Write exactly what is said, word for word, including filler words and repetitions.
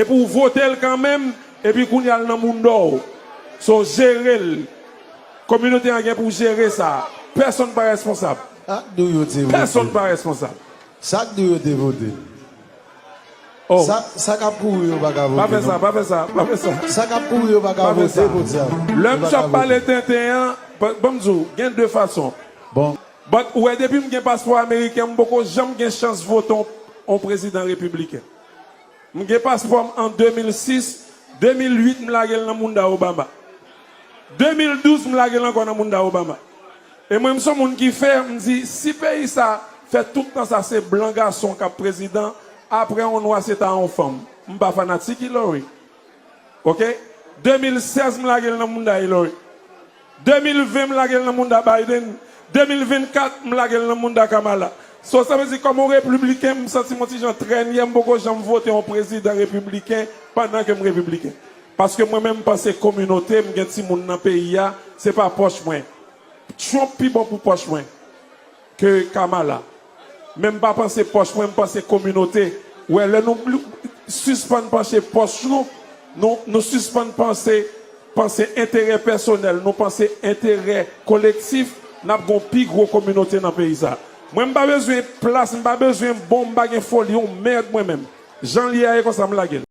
Epi w vote l kanmenm, epi kounye a l nan mounda w. So, jere l. Kominote an gen pou jere sa. Pèsonn pa responsab. Sa k di w yo te vote? Pèsonn pa responsab. Sa k di w yo te vote? Oh. Sa, sa k ap kouri yo pa ka vote, non? Pa fè sa, pa fè sa, pa fè sa. Sa k ap kouri yo pa ka vote, podyab. Lè m ap pale tenten an, ban m di w, gen de fason. Bon. But, ou wè, depi m gen paspò ameriken, m poko janm gen chans vote on, on prezidan repibliken. M gen paspò m an de mil sis, de mil uit, m lage l nan mounda Obama. De mil douz, m lage l ankò nan mounda Obama. E mwen, m se yon moun ki fè, m di, si peyi sa fè tout tan sa se blan gason k ap prezidan, apre yon nwa se ta yon fanm. M pa fanatik Hillary. Oke? De mil sèz, m lage l nan mounda Hillary. De mil ven, m lage l nan mounda Biden. De mil vennkat, m lage l nan mounda Kamala. So, sa vle di, kòm yon repibliken, m santi m yon ti jan trenyè, m poko janm vote yon prezidan repibliken pandan ke m repibliken. Paske mwen menm, m panse kominote, m gen timoun nan peyi a, se pa pòch mwen. Trump pi bon pou pòch mwen ke Kamala. Men m pa panse pòch mwen, m panse kominote. Wè, lè nou bli-, sispann panse pòch nou, nou, nou sispann panse, panse enterè pèsonèl, nou panse enterè kolektif, n ap gon pi gwo kominote nan peyi sa. Mwen, m pa bezwen plas, m pa bezwen bon, m pa gen foli, yon mèd mwen menm. Jan l ye a, e konsa m lage l.